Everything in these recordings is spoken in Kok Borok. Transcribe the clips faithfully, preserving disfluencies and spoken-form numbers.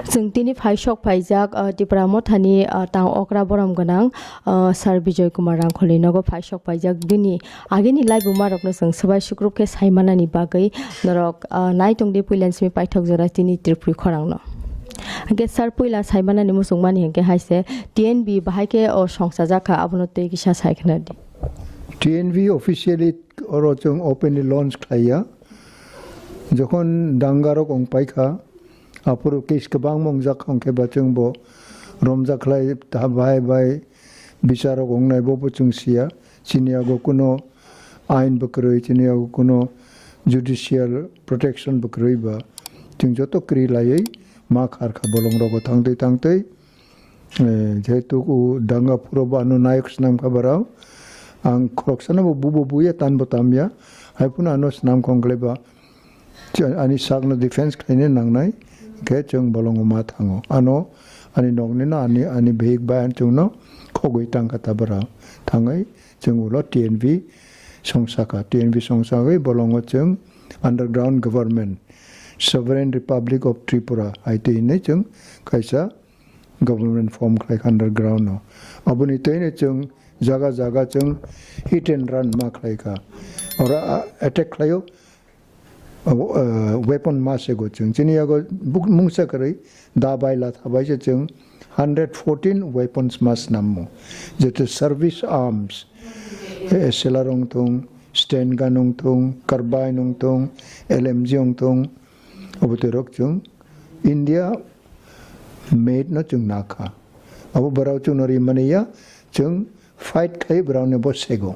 Chwng tini phaisok phaijak, ah, Tipra Mothani, ah, tang okra borom gwnang, ah, Sir Bijoy Kumar Rangkholi nogo phaisok phaijak. Bini agini laibuma rokno chwng swbai sukrup khe saimanani bagwi norok, ah, nai tongdi puilan simi paithak jora tini Tripuri khorangno. Hwnkhe sir, puila saimanani muchungmani hwnkhe hai se T N V bahai khe o songsajak kha, abono tei kisa sai khna di. T N V officially oro chwng openly launch khlaiya. Jokhon dangarok wng paikha, aphuru case kwbangma wngjak kha, hwnkhe ba chwng bo romjak khlai ta bai bai bicharok wngnai, bo bo chwng siya. Chini yago kuno ain bo kwrwi, chini yago kuno judicial protection bo kwrwi ba, chwng joto kwrwi laiwi ma khar kha bolongrogo thangtwi thangtwi. Eh, jehetu o danga phuro bo ano nayok swnam kha barao. Ang khoroksano bo bubo buya, tan bo tamya. Hai phano ano swnam khong khlai ba. Ani sakno defense khlaina nangnai. Khe chwng bolongo ma thango. Ano ani nokni no ani, ani bihik bai chwngno khogwi tang kha ta barao. Thangwi chwng ulo T N V songsa kha. T N V songsa wi bolongo chwng underground government, Sovereign Republic of Tripura hai twi hinwi chwng kaisa government form khlai kha underground no. Aboni twino chwng jaga jaga chwng hit and run ma khlai kha. Oro, ah, attack khlaio, abo, ah, weapon ma sego chwng. Chini yago buk-, mungsa kwrwi da bai latha bai se chwng hundred fourteen weapons ma snammo. Jeto service arms, eh, S L R wng thung, stand gun wng thung, carbine wng thung, L M G wng thung, abo twi rok chwng India made no chwng nakha. Abo borok chwngno rimani ya, chwng fight khai borokni bo sego.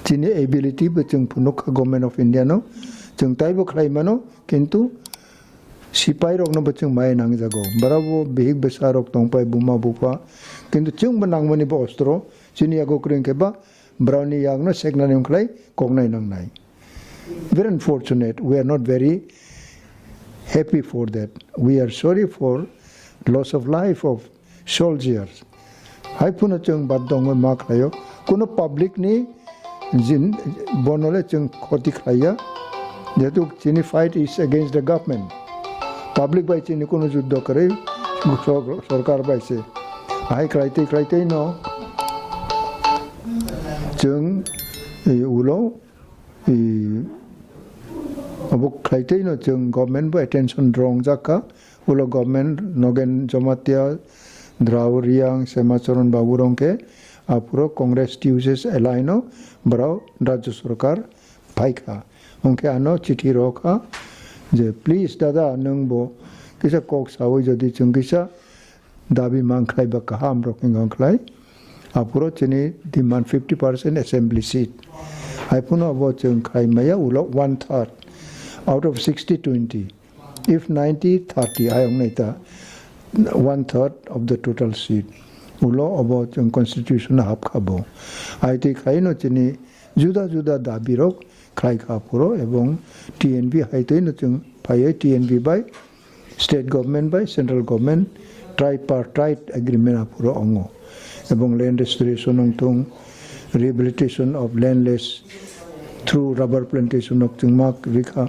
Chini ability bo chwng phunukha Government of India no, chwng taibo khlai mano, kintu sipai rokno bo chwng maya nangjago. Borok bo bihik bwsa rok tongpai buma bupha, kintu chwng bo nangmani bo ostro, chini yago kwrwi khe ba borokni yakno seknani wngkhlai koknai nangnai. Very unfortunate. We are not very happy for that. We are sorry for loss of life of soldiers. Hai phano chwng baddho wngwi ma khlaio. Kuno public ni jin-, bono le chwng khoti khlaiya. Jehetu chini fight is against the government. Public bai chini kuno juddho kwrwi, sor-, sorkar bai se. Hai khlai twi khlai twi no chwng, eh, ulo I, abo khlai twi no chwng government bo attention rong jak kha. Ulo government Nogen Jamatia, Drao Riang, Semacharan Babu rong khe aphuru Congress T U C S alliance no borok Rajya Sarkar phai kha. Hwnkhe ano chithi rw kha je, "Please dada, nwng bo kisa kok saui jodi chwng kisa dabi mang khlai ba kaham rok wng khlai. Aphuru chini demand fifty percent assembly seat. Hai phano abo chwng khlai maya ulo one third out of sixty twenty. If ninety thirty hai wng nai ta one third of the total seat. Ulo abo chwng constitution hap kha bo. Hai twi khai no chini juda juda dabi rok khlai kha aphuru ebong T N V hai twi no chwng phaiwi T N V bai state government bai central government tripartite agreement aphuru wngo. Ebong land restoration wng thung, rehabilitation of landless through rubber plantation rok chwng ma rikha,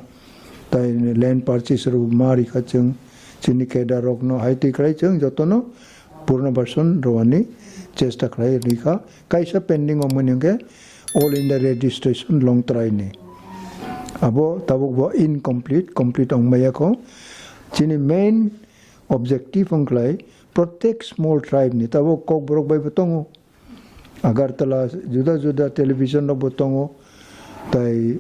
tai land purchase rok ma rikha chwng, chini cadre rokno hai twi khlai chwng jotono purnabasan rwani chesta khlai rikha. Kaisa pending wngmani hwnkhe All India Radio Station Longtrai ni. Abo tabuk bo incomplete, complete wngmaya kho. Chini main objective wngkhlai protek small tribe ni, tabuk Kokborok bai bo tongo. Agartala juda juda television rok bo tongo. Tai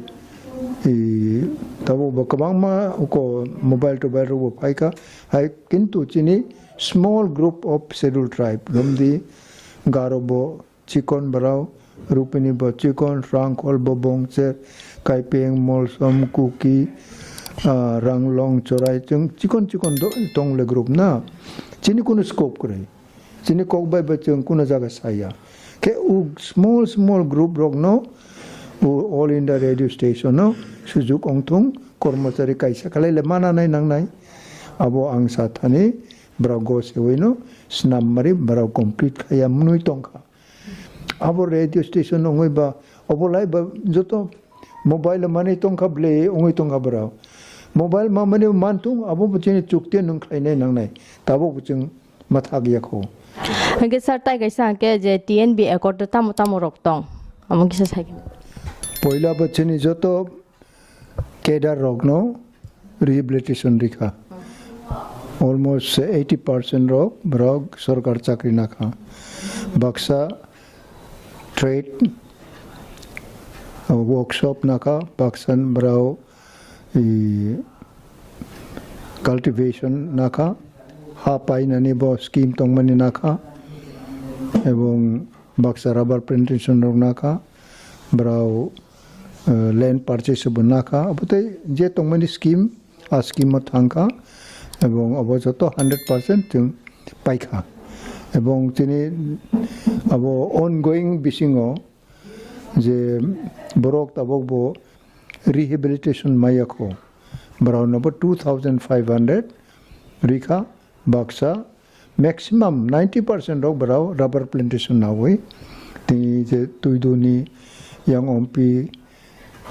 i, tabuk bo kwbangma uko mobile tobile rok bo phaikha. Hai kintu chini small group of scheduled tribe, Lumdi, Garo bo, chikon borok, Rupini bo chikon, Rangkhol bo bongcher, Kaipeng, Molsom, Kuki, ah, Ranglong, Chorai, chwng chikon chikon do-, tongle group na. Chini kunu scope kwrwi. Chini kok bai bo chwng kunu jaga saya. Khe u small small group rokno u All India Radio Station no sujuk wngthung, kormochari kaisa khlai le mana nai nangnai. Abo ang sa thani borok go sewino snam mari borok complete khaya mwnwi tongkha. Abo radio station wngwi ba, obo lai ba joto mobile manwi tongkha ble wngwi tongkha borok. Mobile ma mani mantung, abo bo chini chukte nung khlainai nangnai. Tabok bo chwng mathak ya kho. Hingke sir, tai kaisa hingke je T N B accord tamo tamo rok tong? Amo kisa sai. Poila bo chini joto cadre rokno rehabilitation rikha. Almost eighty percent rok borok sorkar chakri nakha. Baksa trade, uh, workshop nakha, baksa borok, i, cultivation nakha, ha painani bo scheme tongmani nakha, ebong baksa rubber plantation rok nakha, borok, uh, land purchase bo nakha, abotei je tongmani scheme, a scheme o thangkha, ebong abo joto hundred percent chwng paikha. Ebong chini abo ongoing bisingo je borok tabok bo rehabilitation maya kho, borok no bo two thousand five hundred rikha baksa, maximum ninety percent rok borok rubber plantation nawi. Tini je Tuiduni, yang Ompi,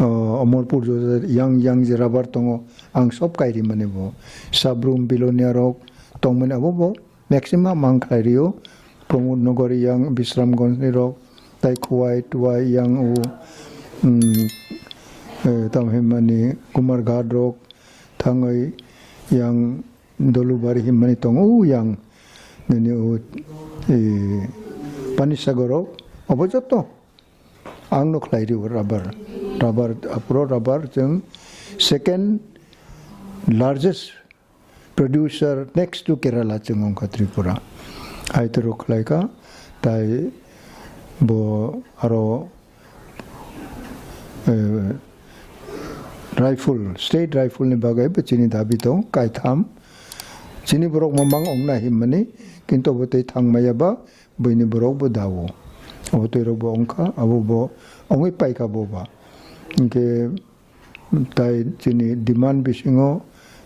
uh, Omorpur joto yang, yang je rubber tongo, ang sob kairi mani bo. Sabrum Bilonia rok tongmani abo bo maximum ang khlai rio. Pramod Nagar yang, Bisramganj ni rok, tai Khowai, Tuwai yang u, um, eh, tam himani Kumarghat rok thangwi yang Dolubari himani tongo u yang nini u, eh, Panisagar rok, obo joto ang no khlai rio rubber. Rubber, apro rubber chwng second largest producer next to Kerala chwng wngkha Tripura. Hai toro khlaikha, tai bo aro, eh, rifle, state rifle ni bagwi bo chini dabi tong, kaitham. Chini borok mamang ongna himmani, kintu bo tei thangmaya ba, buini borok bo dao. Abo twi rok bo wngkha, abo bo wngwi paikha bo ba. Hinkhe, Tai chini demand bisingo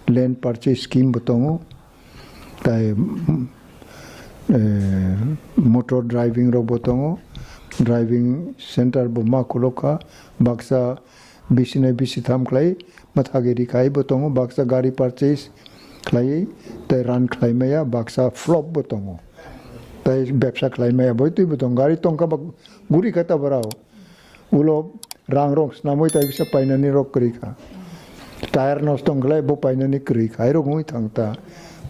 land purchase scheme bo tongo. Tai, mm, eh, motor driving rok bo tongo. Driving center bo ma khulokha. Baksa bisinai bisitham khlai mathagwi rikhai bo tongo. Baksa gari purchase khlai tai run khlai maya. Baksa flop bo tongo. Tai bepsa khlai maya boi twi bo tongo. Gari tongkha ba guri kha ta borao. Ulo rang rok snamwi tai bisa painani rok kwrwi kha. Tyre nosto wngkhlai bo painani kwrwi kha, hai rok wngwi thang ta.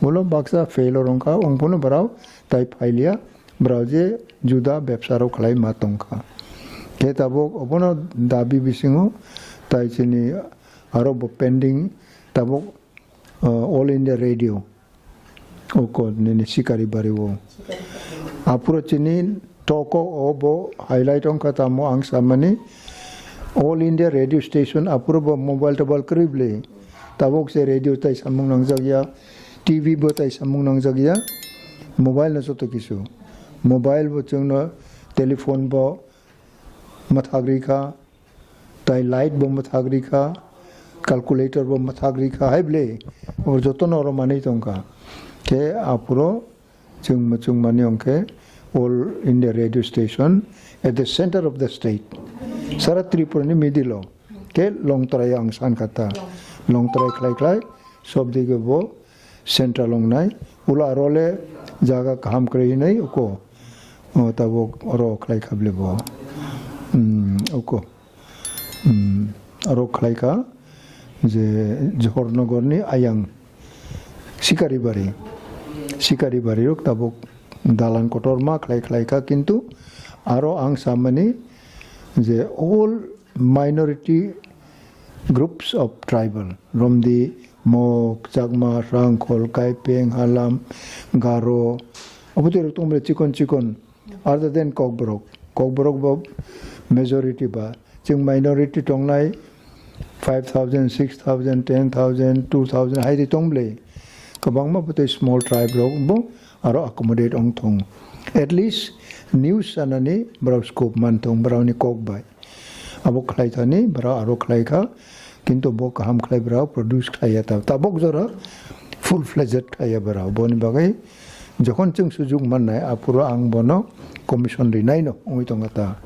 Ulo baksa failure wngkha, wngphano borok tai phailiya, borok je juda bepsa rok khlai ma tongkha. Khe tabuk obono dabi bisingo tai chini aro bo pending tabuk, uh, All India Radio. Oko nini Sikari Bari o. Aphuru chini toko o bo highlight wngkha tamo ang samani All India Radio Station aphuru bo mobile tobile kwrwi bwlwi. Tabuk se radio tai samung nangjak ya, T V bo tai samung nangjak ya, mobile no joto kisu. Mobile bo chwngno telephone bo mwthagri kha, Tai light bo mwthagri kha, calculator bo mwthagri kha, hai bwle. O jotono oro manwi tongkha. Khe aphuru chwng mwchwng mani hwnkhe All India Radio Station at the center of the state. Sara Tripura ni middle o. Khe Longtrai ang sankha ta. Longtrai khlai khlai sob dige bo central wngnai. Ulo aro le jaga kaham kwrwi hinwi uko. O tabuk oro khlai kha bwle bo. Hmm, uko. Hmm, aro khlai kha je Johornagar ni ayang Sikaribari. Sikaribari rok tabuk dalan kotor ma khlai khlai kha, kintu aro ang samani je all minority groups of tribal, Romdi, Mok, Chakma, Rangkhol, Kaipeng, Halam, Garo, obo twi rok tongmani chikon chikon, other than Kokborok. Kokborok bo majority ba, chwng minority tongnai five thousand, six thousand, ten thousand, two thousand hai ri tong bwle. Kwbangma bo tei small tribe rok bo aro accommodate ong thung. At least news sanani borok scope man thung, borokni kok bai. Abo khlai thani, borok aro khlai kha, kintu bo kaham khlai borok produce khlai ya ta. Tabok jora full fledged khlai ya borok. Boni bagwi jokhon chwng sujuk mannai, aphuru ang bono commission rinai no wngwi tongo ta.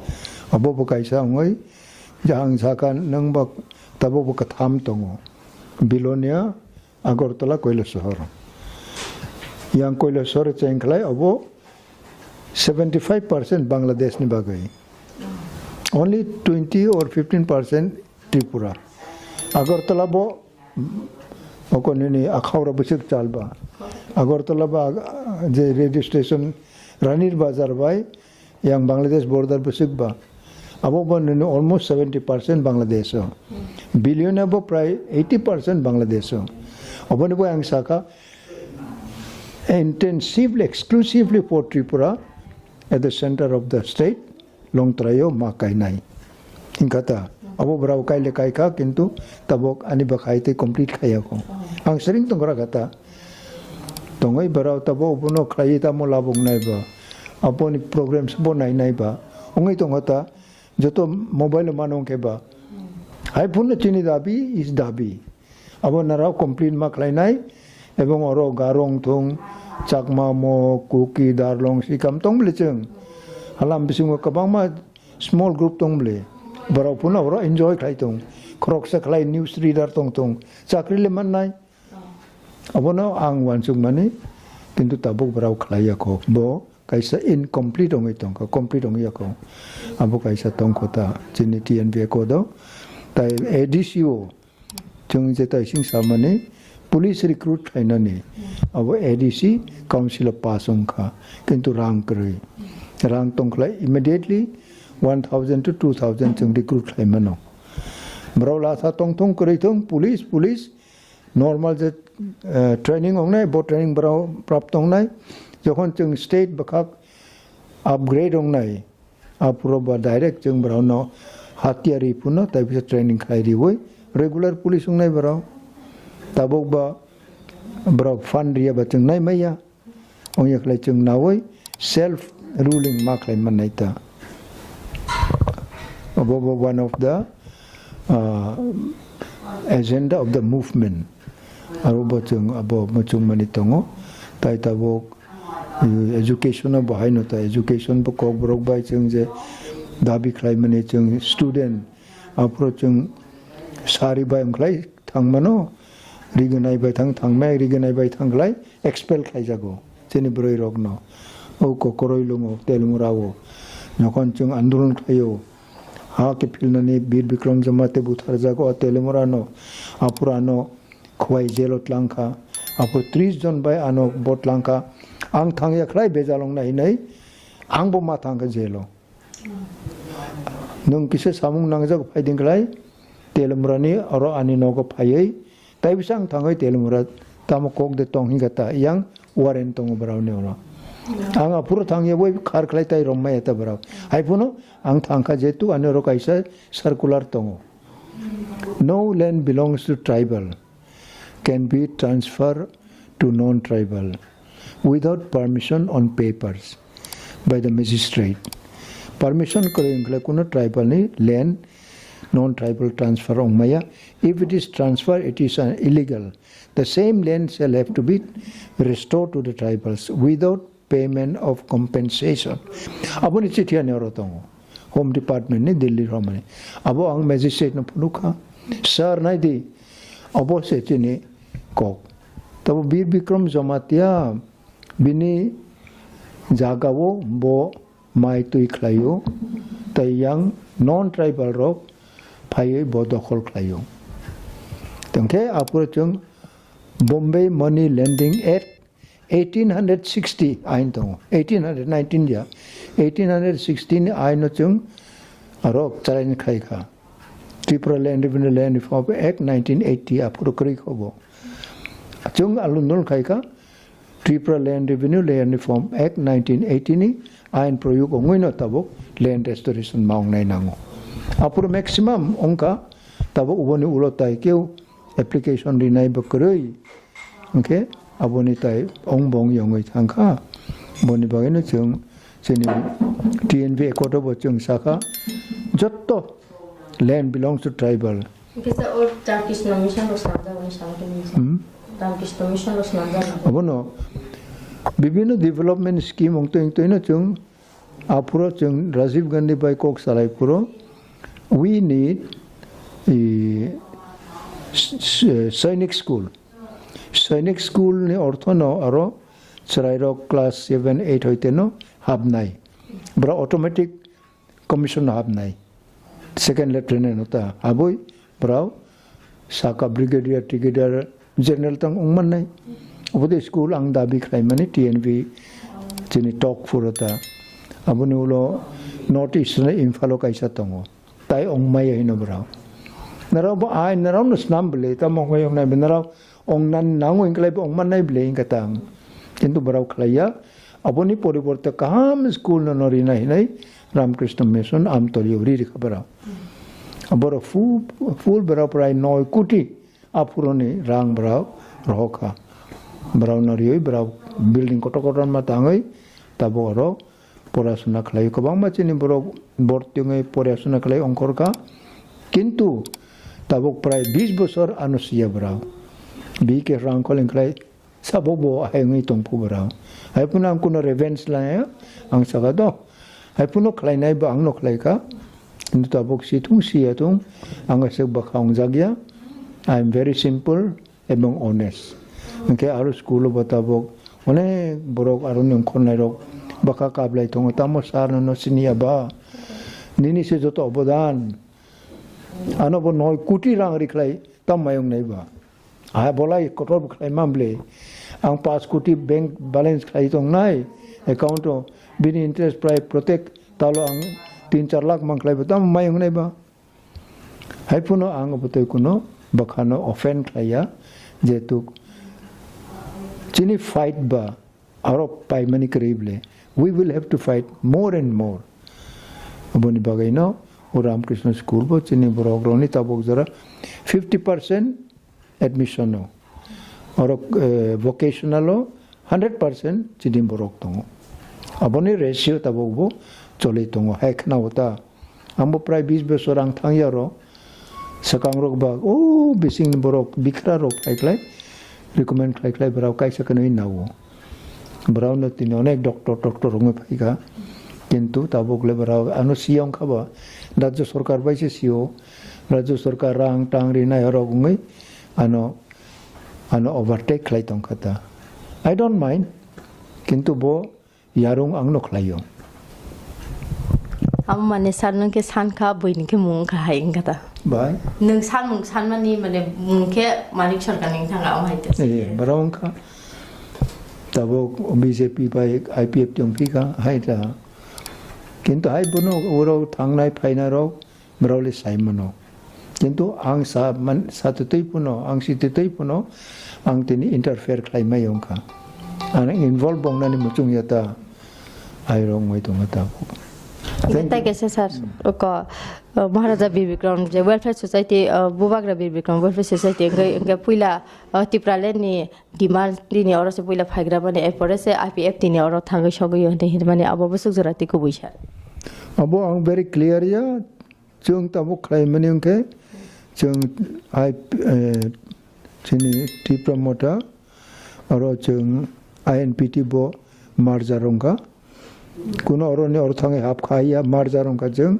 Abo bo kaisa wngwi je ang sakha nwng bo tabok bo kwtham tongo. Bilonia, Agartala, Kailasahar. Yang Kailasahar cheng khlai abo seventy five percent Bangladesh ni bagwi. Only twenty or fifteen percent Tripura. Agartala bo oko nini akhaura bwswk chalba. Agartala ba je radio station Ranir Bazar bai yang Bangladesh border bwswk ba. Abo bo nini almost seventy percent Bangladesh o. Bilonia bo prai eighty percent Bangladesh o. Oboni bo ang saka intensively, exclusively for Tripura at the center of the state. Longtraio ma kainai. Hinkha ta, abo brao kaile kaikha, kintu tabok ani bakhai tei complete khaiya kho. Ang sering tongkra kha ta. Tongoi brao tabok bono khlai tamo labung nai ba. Aboni programs bo nai nai ba. Ongoi tongkha ta, joto mobile mano khe ba. Hai phone chini dabi is dabi. Abo narao complete ma khlainai, ebong oro Garo wngthung, Chakma, Mog, Kuki, Darlong, Sikam tong bwle chwng. Halam bisingo kwbangma small group tong bwle. Borok phano oro enjoy khlai tong. Khoroksa khlai news reader tong tong. Chakri le mannai. Abono ang uansukmani, kintu tabuk borok khlai ya kho. Bo kaisa incomplete wngwi tongkha, complete wngwi ya kho. Abo kaisa tongkho ta chini T N V code o. Tai A D C o Chwng je tai sing samani police recruit khlainani abo A D C council o pass wngkha, kintu rang kwrwi. Rang tongkhlai immediately one thousand to two thousand chwng recruit khlaimano. Borok lasa tongthung kwrwi thung, police, police, normal je, eh, training wngnai, bo training borok prapto wngnai. Jokhon chwng state bwkhak upgrade wngnai, aphuru ba direct chwng borokno hatiyari phano tai bisa training khlai riwi regular police wngnai borok. Tabuk ba borok fund riya ba chwng nai maya. Wngya khlai chwng nawi self ruling ma khlai mannai ta. Abo bo one of the, uh, agenda of the movement. Aro bo chwng abo muchungmani tongo. Tai tabuk Education o bo haino ta, education bo kokborok bai chwng je dabi khlaimani chwng student, aphuru chwng sari bai wngkhlai thangmano, rignai bai thang thangmai, rignai bai thangkhlai expel khlaijago chini bwrwi rokno. O kokoroi lungo, Telimura o, jokhon chwng andolon khlaio, ha kiphilnani Bir Bikram Jamatia butharjago o Telimura no, aphuru ano Khwai jail o tlang kha. Aphuru tris jon bai ano bo tlang kha. Ang thang ya khlai bejal ong nai hinwi ang bo ma thang kha jail o. Nwng kisa samung nangjak phai ding khlai, Telimura ni oro ani nogo phaiwi tai bisa ang thangwi Telimura tamo kok de tong hingka ta yang warrant tongo borok ni oro. Ang aphuru thang ya bai khar khlai tai rom maya ta borok. Hai phano ang thang kha jehetu ani oro kaisa circular tongo. No land belongs to tribal can be transferred to non-tribal without permission on papers by the magistrate. Permission kwrwi wngkhe kuno tribal ni land non-tribal transfer wngmaya. If it is transferred, it is, uh, illegal. The same land shall have to be restored to the tribals without payment of compensation. Aboni chithi ani oro tongo. Home Department ni Delhi romani. Abo ang magistrate no phunukha. Sir, nai di. Abo se chini kok. Tabo Bir Bikram Jamatia bini jaga o bo mai twi khlaio. Tai yang non-tribal rok phaiwi bo dokhol khlaio. Tengkhe aphuru chwng Bombay Money Lending Act eighteen hundred sixty ain tongo, eighteen hundred nineteen ya, eighteen hundred sixty ni ain no chwng aro challenge khai kha. Tripura Land Revenue Land Reform Act nineteen eighty aphuru kwrwi kha bo. Chwng alundun khai kha Tripura Land Revenue Land Reform Act nineteen eighty ni ain proyog wngwi no tabuk land restoration ma wngnai nango. Aphuru maximum wngkha tabuk uboni ulo tai keu application rinai bo kwrwi. Hwnkhe aboni tai ong bong yongwi thangkha. Boni bagwino chwng chini T N V accord o bo chwng sakha, jotto land belongs to tribal. Hwnkhe sa o Ram Krishna Mission rok swnamjak, oni sama khe nini sa. Hmm? Ram Krishna Mission rok swnamjak. Abono bibhinno development scheme wng twi, wng twino chwng Aphuru chwng Rajiv Gandhi bai kok salai phuru, we need, eh, S-, s-, Sainik School. Sainik School ni ortho no aro chwrairok class seven, eight hoite no habnai. Bwrok automatic commission no habnai. Second lieutenant no ta habwi bwrok saka brigadier, brigadier general tang wngmannai. Obodai school ang dabi khlaimani T N V chini tok phuro ta. Aboni ulo North East ni Imphal o kaisa tongo. Tai ongmaya hino bwrok. Nrao bo ai nrao no snam bwle, tamo ongmaya wngnai bwle, nrao ongnan nango hinklai bo ongmannai bwle hinka tang. Kintu bwrok khlaiya, aboni poriborte kaham school no no rina hinai Ramakrishna Mission Amtoli o ri rikha bwrok. Bwrok full, full bwrok prai noi koti aphuroni rang bwrok rohokha. Bwrok no riwi bwrok building kotor kotor ma tangwi tabuk oro porasuna khlai kwbangma chini borok borti wngwi porasuna khlai ongkhorkha. Kintu tabuk prai bis bosor ano siya bwrok. B K Rangkhol wngkhlai sabo bo hai wngwi tongphu bwrok. Hai phano ang kuno revenge laya ang saka do. Hai phano khlainai bo ang no khlaikha. Kintu tabuk si thung siya thung ang aswk bwkha ongjakya. I am very simple. Ebong honest. Hwnkhe aro school o bo tabuk onek borok aroni ongkhornairok bwkha kablai tongo, "Tamo sir nono siniya ba? Nini se joto obodan. Ano bo noi koti rang rikhlai tamo mayung nai ba? Aha bolai kotor bo khlai mamble. Ang paanch koti bank balance khlai tongnai account o, bini interest prai protek talo ang tin char lakh mangkhlai ba tamo mayung nai ba?" Hai phano ang bwtwi kuno bwkhano offend khlaiya, jehetu chini fight ba aro paimani kwrwi bwle. We will have to fight more and more. Aboni bagwino o Ramakrishna School bo chini borok rokni tabuk jora fifty percent admission o. Oro, eh, vocational o hundred percent chini borok tongo. Aboni ratio tabuk bo choli tongo. Hai khna o ta. Ang bo prai bis bosor ang thang ya oro. Swkang rok ba, o bising ni borok bikra rok phai khlai, recommend khlai khlai borok kaisa kwnwi nao. Borok no tini onek doctor, doctor wngwi phaikha. Kintu tabuk le borok ano siyong kha ba. Rajya sarkar bai se sio. Rajya sarkar rang tang rinai horok wngwi ano, ano overtake khlai tongkha ta. I don't mind. Kintu bo yarung ang no khlaio. Amo mane sir nwng khe san kha, bui ni khe mung kha hai wngkha ta. Bai. Nwng san mung san mani mane mung khe Manik Sarkar ni thanga o hai ta. Eh, borok wngkha. Tabuk B J P bai I P F T wngphi kha hai ta. Kintu hai bono oro thangnai phainai rok borok le sai mano. Kintu ang sa man, sa twtwi phano, ang si twtwi phano, ang tini interfere khlai mai wngkha. Ang involve wngnani muchung ya ta, ai rok wngwi tongma tabuk. Thank you. Tai kaisa sir, ko, uh, Maharaja Bir Bikram je Welfare Society, uh, Bubagra Bir Bikram Welfare Society, hwnkhe, hwnkhe puila, uh, Tipraland ni demand tini oro se puila phaigra mani, erpore se I P F T ni oro thangwi sogwi hwnwi hinmani abo bwswk jora tei kubui sir. Abo ang very clear ya, Chwng tabuk khlaimani wngkhe, chwng I, eh, chini Tipra Motha, oro chwng I N P T bo merger wngkha. Kuno oroni oro thangwi hapkha ya, merger wngkha chwng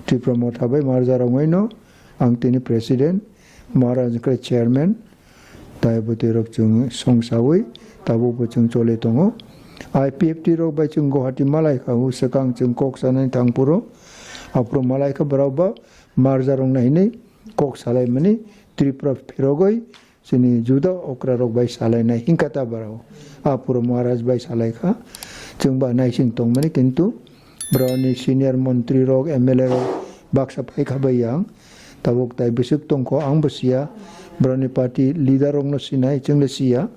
Tipra Motha bai merger wngwi no ang tini president, Maharaj wngkha chairman. Tai bwtwi rok chwng songsawi tabuk bo chwng choli tongo. I P F T rok bai chwng Guwahati malai kha, o swkang chwng kok sanani thang phuru. Aphuru malai kha borok bo merger wngna hinwi kok salaimani Tripura phirogwi chini juda okra rok bai salainai hinkha ta borok. Aphuru Maharaj bai salai kha. Chwng ba naising tongmani kintu Borokni senior montri rok, M L A rok baksa phai kha bai yang. Tabuk tai bwswk tongkho ang bo siya. Borokni party leader rokno sinai, chwngno siya.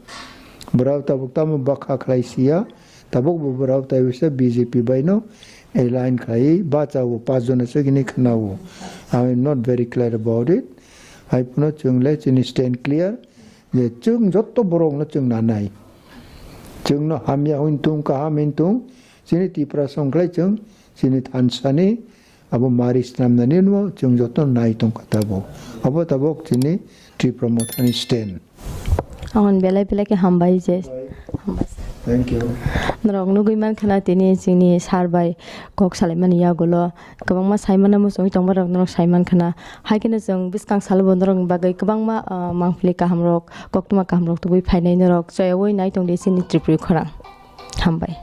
Borok tabuk tamo bakha khlai siya. Tabuk bo borok tai bisa B J P bai no align khlai bachao, pas jona se hini khwnao. I am not very clear about it. Hai phano chwng le chini stand clear. Je chwng jotto borokno chwng nanai. Chwngno hamya hwn tung, kaham hwn tung, chini Tiprasa wngkhlai chwng chini thansani abo mari snamnani no chwng jotto nai tongkha tabuk. Abo tabuk chini Tipra Mothani stand. Ahon belai belai khe hambai je. Hambai. Thank you. Norok nugwi mankha na tini chini sir bai kok salaimani yagulo kwbangma saimano muchungwi tongmarok norok saimankha na. Hai kheno chwng bwskang salobo norokni bagwi kwbangma, ah, mangpili kahamrok, koktwma kahamrok tubui phainai norok. Choyaui nai tongdi chini Tripuri khorang. Hambai.